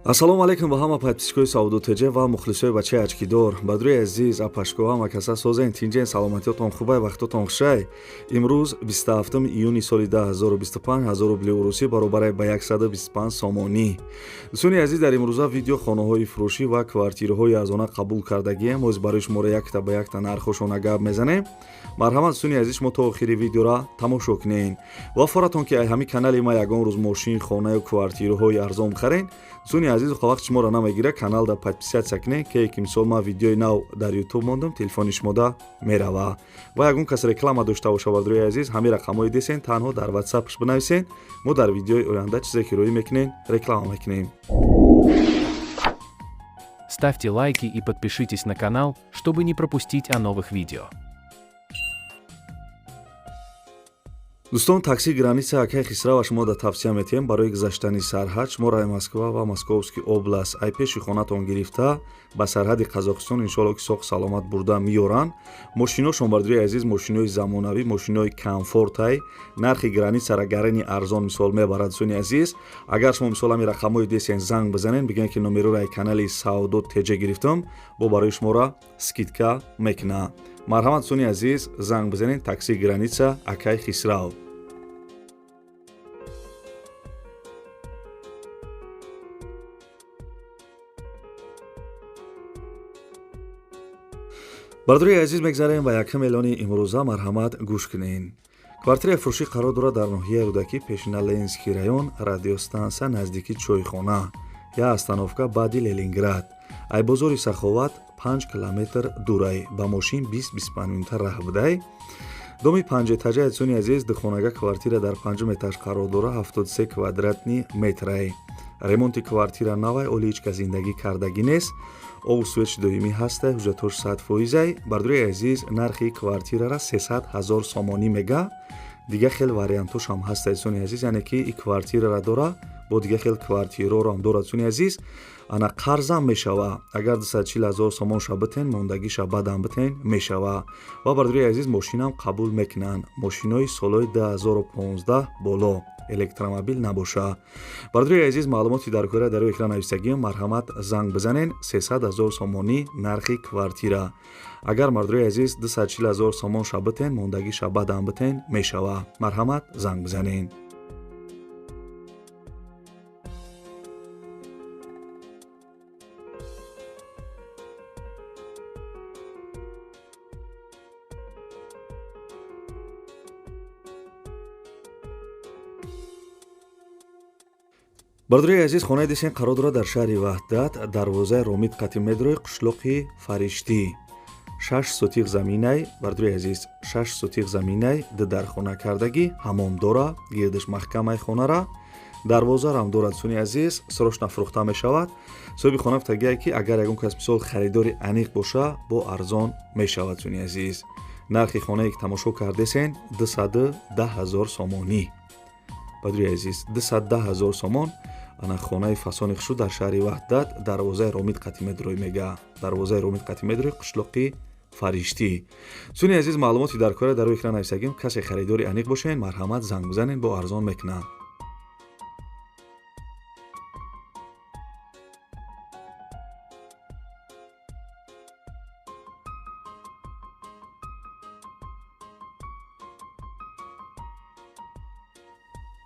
Ассалому алайкум ба ҳама подписчикои Савдо ТЖ ва мухлисои бачаи ачкидор. Бадруи азиз, апашко, ҳама каса созен, тинҷен, саломатиётон хубай, вақтотон хушай. Имрӯз 27 июни соли 2025 1000 рубли урусӣ баробарай ба 125 сомонӣ. Дӯстони азиз, дар имрӯза видео хонаҳои фурӯшӣ ва квартираҳои арзона қабул кардагием. Ҳозир барои шуморо якта ба якта нархошона гап мезанем. Марҳамат, дӯстони азиз, шумо то охири видеора тамошо кунед. Ва форатон ки ай ҳамин канали ма ягон рӯз мошин, хонаю квартираҳои арзон бихарен, дӯстони азиз, вақт шуморо намегира, каналда подписаться кунед, ки мисол ман видеои нав дар ютуб мондам, телефони шумода мерава. Ва ягон кас реклама дошта боша, бардорои азиз, ҳамин рақамҳои десен, танҳо дар ватсапш бинависен. Мо дар видеои оянда чизе ки рӯӣ мекунем, реклама мекунем. Ставьте лайки и подпишитесь на канал, чтобы не пропустить о новых видео. Дӯстон, такси граница акай Хисрава шумо да тавсия метиҳем барои гузаштани сарҳад. Шуморо ай Москва ва Московский област ай пеши хонатон гирифта ба сарҳади Қазоқистон иншоалло ки соқ саломат бурда меёранд. Мошиношон, бардорои азиз, мошинои замонавӣ, мошинои комфортай, нархи границара гарани арзон мисол мебарад. Дӯстони азиз, агар шумо мисол ҳами рақамҳои десен занг бизанен, бигӯен ки номероро ай канали Савдо ТЖ гирифтам, бо барои шуморо скидка мекунад. Марҳамат, дӯстони азиз, занг бизанед, такси граница акай Хисрав. Бардорои азиз, мегзарем ба якум эълони имрӯза. Марҳамат, гӯш кунед. Квартираи фурӯшӣ қарор дорад дар ноҳияи Рӯдакӣ, пешина Ленинский район, радиостанса наздики чойхона, я остановка баъди Ленинград. Ай бозори Саховат 5 километр дурай, ба мошин 20-25 минута раҳ будай. Доми панҷэтажаи, дӯстони азиз, духонага квартира дар панҷум этаж қарор дора, 73 квадратный метрай. Ремонти квартира навай, оли ҳеҷ кас зиндагӣ кардагӣ нест. Обу свечи доимӣ ҳастай, ҳуҷҷатҳош 100%-ай. Бардорои азиз, нархи квартирара 300 ҳазор сомонӣ мега. Дига хел вариантошам ҳастай, дӯстони азиз, яъне ки и квартирара дора, бо дига хел квартираро ҳам дорад. Дӯстони азиз, ана қарзам мешава, агар 240 ҳазор сомон ша битен, мондагиша баъдам битен мешава. Ва бардорои азиз, мошинам қабул мекунанд, мошинои солҳои 2015 боло, электромобил набоша. Бардорои азиз, маълумоти дар кора дар рӯи экран нависагиам, марҳамат, занг бизанен. 300 ҳазор сомонӣ нархи квартира. Агар, мардорои азиз, 240 ҳазор сомон ша битен, мондагиша баъдам битен мешава. Марҳамат, занг бизанен. Бардорои азиз, хонаи десен қарор дорад дар шаҳри Ваҳдат, дарвозаи Ромид қати медрои, қишлоқи Фариштӣ. 6 сотиқ заминай, бардорои азиз, 6 сотиқ заминай, ду дархона кардагӣ, ҳамом дора, гирдиш маҳкамай хонара, дарвозарам дорад. Дӯстони азиз, срочно фурӯхта мешавад. Соҳиби хона гуфтагие ки агар ягон кас мисол харидори аниқ боша, бо арзон мешавад. Дӯстони азиз, нархи хонае ки тамошо кардесен 210 ҳазор сомонӣ. Бадруи азиз, 210 ҳазор сомон. Ана хонаи фасони хушу дар шаҳри Ваҳдат, дарвозаи Ромид қати медрой мега, дарвозаи Ромид қати медрой, қишлоқи Фариштӣ. Дӯстони азиз, маълумоти дар кора дар рӯи экран нависагим. Касе харидори аниқ бошен, марҳамат, занг бизанед, бо арзон мекунанд.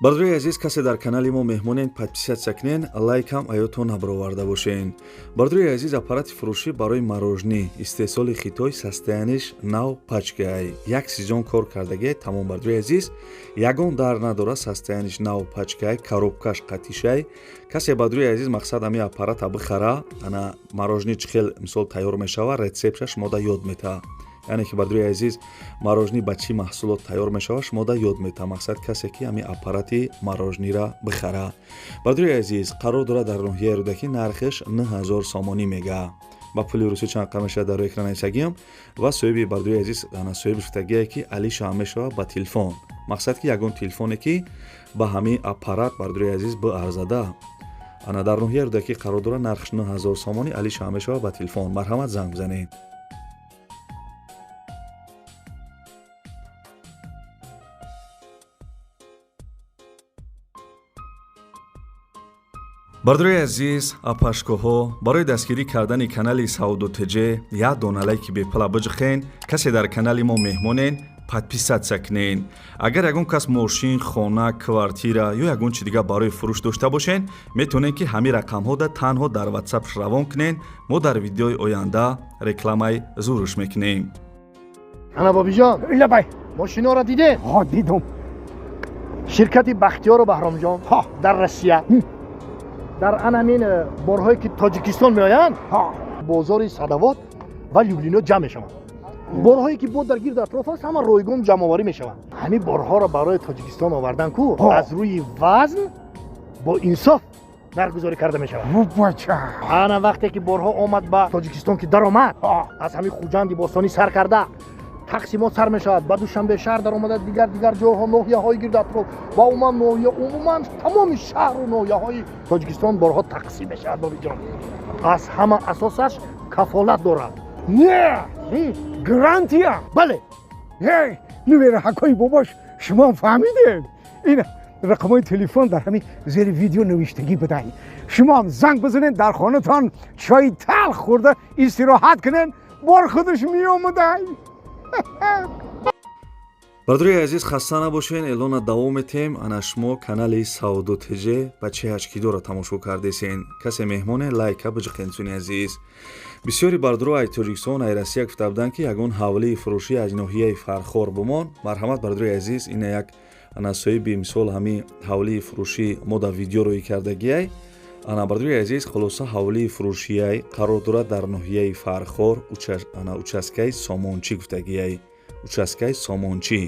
Бардорои азиз, касе дар канали мо меҳмонен, подписаться кунен, лайкам аётон набароварда бошен. Бардорои азиз, аппарати фурӯшӣ барои мороженое, истеҳсоли Хитой, состояниш нав, пачкаай, як сезон кор кардагиай, тамом. Бардорои азиз, ягон дар надора, состояниш нав, пачкаай, коробкаш қатишай. Касе, бардорои азиз, мақсад ҳами аппарата бихара, ана мороженое чӣ хел мисол тайёр мешава, рецептша шумода ёд метаҳад. Яъне ки, бардорои азиз, мороженое ба чӣ маҳсулот тайёр мешавад, шумода ёд метаҳад. Мақсад, касе ки ҳамин аппарати мороженера бихара. Бардорои азиз, қарор дорад дар ноҳияи Рӯдакӣ, нархаш 9000 сомонӣ мега. Ба пули русӣ чанд қам мешавад, дар рӯи экран нависагиам. Ва соҳиби, бардорои азиз, ана соҳиби гуфтагие ки алишаам мешавад ба телефон. Мақсад ки ягон телефоне ки ба ҳамин аппарат, бардорои азиз, биарзада. Ана дар ноҳияи Рӯдакӣ қарор дорад, нархаш 9000 сомонӣ, алишаам мешавад ба телефон. Марҳамат, занг бизанед. Бардорои азиз, апашкоҳо, барои дастгирӣ кардани канали Савдо ТЖ як дона лайки бепула биҷихен. Касе дар канали мо меҳмонен, подписаться кунен. Агар ягон кас мошин, хона, квартира ё ягон чи дигар барои фурӯш дошта бошен, метавонед, ки ҳамин рақамҳода танҳо дар Ватсап равон кунен. Мо дар видеои оянда рекламаи зуруш мекунем. Ана, Бобиҷон. Лабай. Мошиноро дидем. Ҳо, дидум. Ширкати Бахтиёру Баҳромҷон дар Россия дар анамин борҳое, ки Тоҷикистон меоянд, бозори Садовод ва Люблино ҷамъ мешаванд. Борҳое, ки бо дар гирд атроф аст, ҳама ройгон ҷамъоварӣ мешаванд. Ҳамин борҳоро барои Тоҷикистон овардан ку аз рӯи вазн бо инсоф нархгузорӣ карда мешавад. Бача. Ана, вақте ки борҳо омад ба Тоҷикистон, ки даромад, аз ҳамин Хуҷанди бостонӣ сар карда тақсимот сар мешавад, ба Душанбе шаҳр даромада, дигар дигар ҷойҳо, ноҳияҳои гирд атроф ва умуман ноҳия, умуман тамоми шаҳру ноҳияҳои Тоҷикистон борҳо тақсим мешавад. Бобиҷон, аз ҳама асосаш кафолат дорад. Не, гарантия. Бале. Нувераҳакои бобош, шумо фаҳмидед, ин рақамҳои телефон дар ҳамин зери видео навиштагӣ будай. Шумоам занг бизанед, дар хонатон чойи талх хӯрда истироҳат кунед, бор худаш меомадай. Бардори азиз, хаста набошен, эълона давом метем. Ана, шумо канали Савдо ТЖ ба чи ҳачкидора тамошо кардесен. Касе меҳмоне, лайка биҷиқен. Суни азиз, бисёри бардоро ай Тоҷикистон, ай Россия гуфта буданд, ки ягон ҳавлии фурӯшӣ аз ноҳияи Фархор бумон. Марҳамат, бардори азиз, ина як ана соҳиби мисол ҳамин ҳавлии фурӯшӣ мо дар видео рӯй кардагиай. Ана, бардори азиз, хулоса, ҳавлии фурӯшиай қарор дорад дар ноҳияи Фархор, ана участкаи Сомончӣ гуфтагиай, участкаи Сомончӣ,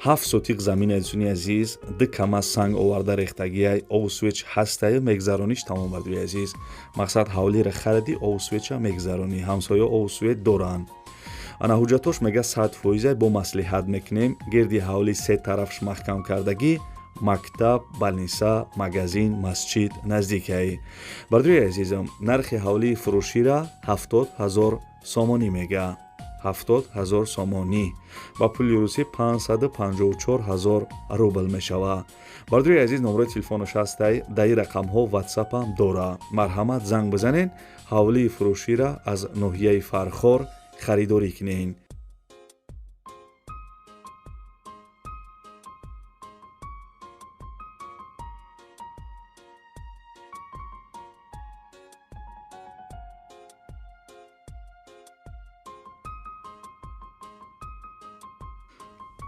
7 сотиқ замин. Азизони азиз, ду кама санг оварда рехтагиай, обу свет ҳастаю, мегзарониш тамом. Бардори азиз, мақсад, ҳавлиро хариди, обу свет ша мегзаронӣ, ҳамсоя обу свет доранд. Ана, ҳуҷҷатош мега 100%, бо маслиҳат мекунем. Гирди ҳавли се тарафш маҳкам кардагӣ, мактаб, больница, магазин, масҷид наздикай. Бардори азизам, нархи ҳавлии фурӯшира 70 000 сомонӣ мега, 70 000 сомонӣ, ба пули русӣ 554 000 рубл мешавад. Бардори азиз, номерои телефонаш ҳастай, даи рақамҳо Ватсапам дора. Марҳамат, занг бизанед, ҳавлии фурӯшира аз ноҳияи Фархор харидорӣ кунед.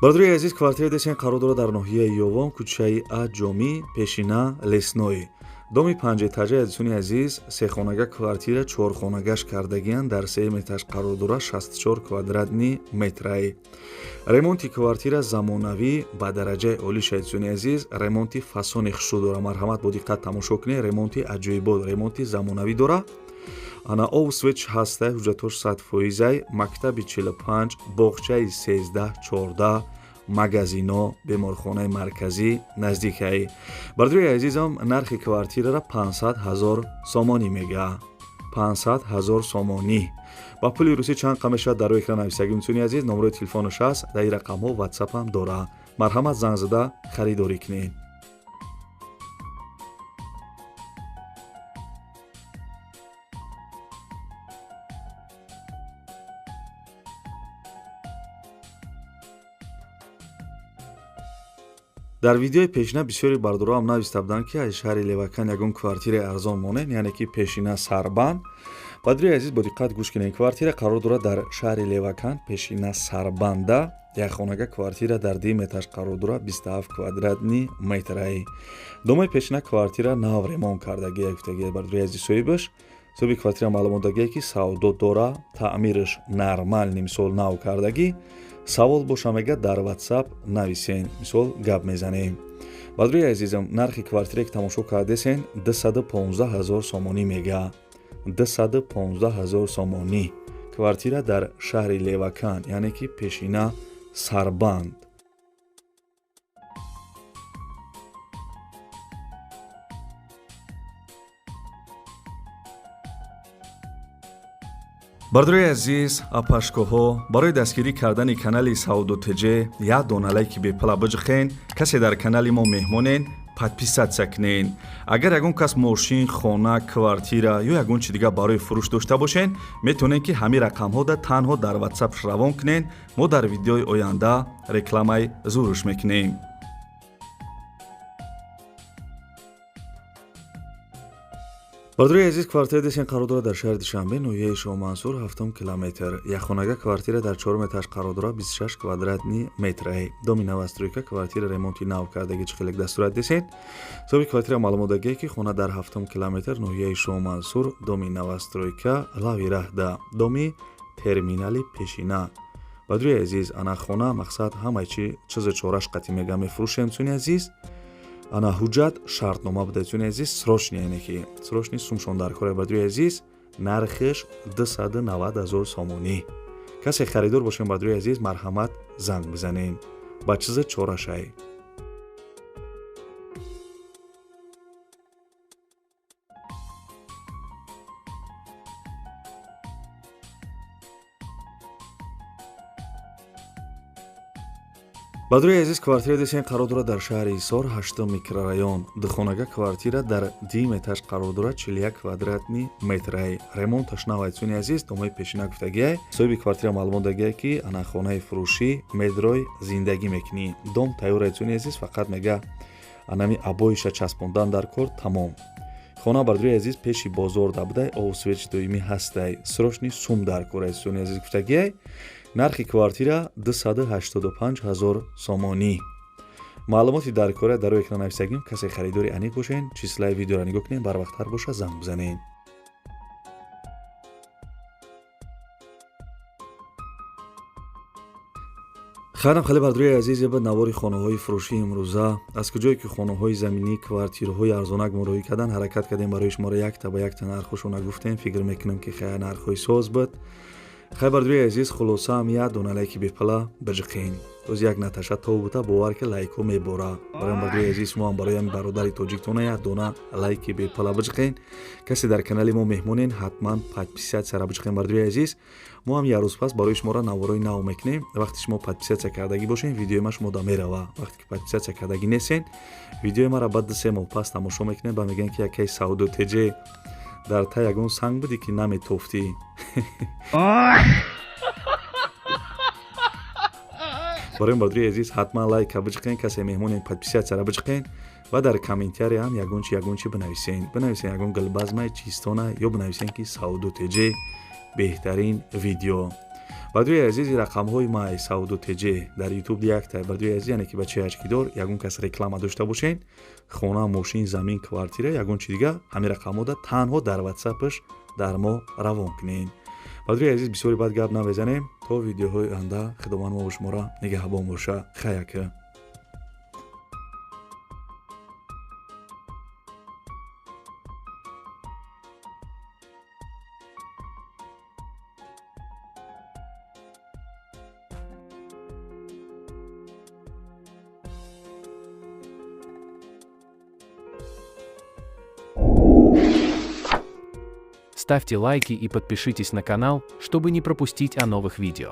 Бародари азиз, квартираи десен қарор дорад дар ноҳияи Ёвон, кӯчаи А Ҷомӣ, пешина Лесной, доми панҷэтажаи. Азизони азиз, сехонага квартира чорхонагаш кардагиянд, дар сеюм этаж қарор дорад, 64 квадратный метрай. Ремонти квартира замонавӣ, ба дараҷаи олӣ. Азизони азиз, ремонти фасони хушрӯ дорад. Марҳамат, бо диққат тамошо кунед. Ремонти аҷоибот, ремонти замонавӣ дорад. Ана, об свет ҳастай, ҳуҷҷатош 100%-ай. Мактаби 45, боғчаи 13, 14, магазино, беморхонаи марказӣ наздикай. Бардори азизам, нархи квартирара 500 ҳазор сомонӣ мега, 500 ҳазор сомонӣ, ба пули русӣ чанд қа мешавад, дар рӯи экран нависагӣ. Митуни азиз, номерои телефонаш ҳаст, дар ин рақамҳо Ватсапам дора. Марҳамат, занг зада харидорӣ кунед. Дар видеои пешина бисёри бардороам нависта буданд, ки аз шаҳри Левакан ягон квартираи арзон монед, яъне ки пешина Сарбанд. Бардори азиз, бо диққат гӯш кунед. Квартира қарор дорад дар шаҳри Левакан, пешина Сарбанда, якхонага квартира дар дуюм этаж қарор дорад, 27 квадратный метраи. Домои пешина квартира нав ремонт кардагия, гуфтагия бардори азиз соҳибаш. Соҳиби квартира маълумот дагия, ки савдо дора, таъмираш нормальный, мисол, нав кардагӣ. Савол боша, мега, дар Ватсап нависен, мисол, гап мезанем. Бардори азизам, нархи квартире, ки тамошо кардесен, 215 ҳазор сомонӣ мега, 215 ҳазор сомонӣ. Квартира дар шаҳри Левакан, яъне ки пешина Сарбанд. Бардори азиз, апашкоҳо, барои дастгирӣ кардани канали Савдо ТЖ як дона лайки бепула биҷихен. Касе дар канали мо меҳмонен, Подписаться кунен. Агар ягон кас мошин, хона, квартира ё ягон чи дигар барои фурӯш дошта бошен, метавонед, ки ҳамин рақамҳода танҳо дар WhatsApp равон кунен. Мо дар видеои оянда рекламаи зурш мекунем. Бардори азиз, квартира десен қарор дорад дар шаҳри Душанбе, ноҳияи Шоҳмансур, ҳафтум километр. Якхонага квартира дар чорум этаж қарор дорад, 26 квадратный метр. Доми новостройка, квартира ремонти нав кардаги, чӣ хелек дастурат десен. Соҳиби квартира маълумот дагие, ки хона дар ҳафтум километр, ноҳияи Шоҳмансур, доми новостройка, лави раҳда, доми терминали пешина. Бардори азиз, ана хона, мақсад, ҳамаи чи чизу чораш қатӣ мега мефурӯшем. Цуни азиз, ана ҳуҷҷат, шартнома буда. Цуни азиз, срочный, яъне ки срочный сумшон дар кора. Бардори азиз, нархиш 290 ҳазор сомонӣ. Касе харидор бошем, бардори азиз, марҳамат, занг бизанем. Ба чиза чорашай. Бардори азиз, квартира десен қарор дорад дар шаҳри Ҳисор, ҳаштум микрорайон. Духонага квартира дар дуюм этаж қарор дорад, 41 квадратный метрай. Ремонташ навай, цуни азиз, домои пешина гуфтагиай. Соҳиби квартира маълумот дагиай, ки ана хонаи фурӯшӣ, медрой, зиндагӣ мекунӣ, дом тайёрай. Цуни азиз, фақат мега анами обоиша часпондан дар кор, тамом. Хона, бардори азиз, пеши бозор да будай, обу свети доимӣ ҳастай. Срочный сум дар корай, цуни азиз, гуфтагиай. Нархи квартира 285 ҳазор сомонӣ. Маълумоти дар кора дар рӯи экран нависагим. Касе харидори аниқ бошен, числаи видеоро нигоҳ кунем, барвақттар боша, занг бизанед. Хайрам хеле, бардории азиз, ба навори хонаҳои фурӯшии имрӯза. Аз куҷое ки хонаҳои заминӣ, квартираҳои арзонак муроҳӣ кардан ҳаракат кардем, барои шуморо якта ба якта нархҳошона гуфтем. Фикр мекунам, ки хая нархҳои соз буд. Хай, бардории азиз, хулосаам, як дона лайки бепала биҷиқен. Оз як наташа то бута, бовар ки лайкҳо мебора. Барои бардории азиз, шумоам барои ҳами бародари тоҷиктона як дона лайки бепала биҷиқен. Касе дар канали мо меҳмонен, ҳатман подписаться биҷиқен. Бардории азиз, мо ҳам як рӯз пас барои шуморо наворои нав мекунем. Вақте шумо подписаться кардагӣ бошен, видеои ма шумо да мерава. Вақте ки подписаться кардагӣ нестен, видеои маро баъд 2-3 моҳ пас тамошо мекунед ба мегӯянд, ки якай Савдо Теҷе дар та ягон санг будӣ, ки наметофтӣ. Барои бардории азиз, ҳатман лайка биҷиқен, касе меҳмонен, подписаться биҷиқен ва дар комментария ҳам ягон чи, ягон чи бинависен. Бинависен ягон гулбазмай чистона ё бинависен, ки Савдо Теҷе беҳтарин видео. Бардории азизи, рақамҳои май Савдо Теҷе дар Ютуб якта. Бардории азиз, яъне ки бачаи ачкидор, ягон кас реклама дошта бошен, хона, мошин, замин, квартира, ягон чи дига, ҳамин рақамҳода танҳо дар ватсапаш дар мо равон кунед. Бардории азиз, бисёри бад гап намезанем. То видеоҳои оянда Худованд мо шуморо нигаҳбон боша. Хаяка. Ставьте лайки и подпишитесь на канал, чтобы не пропустить о новых видео.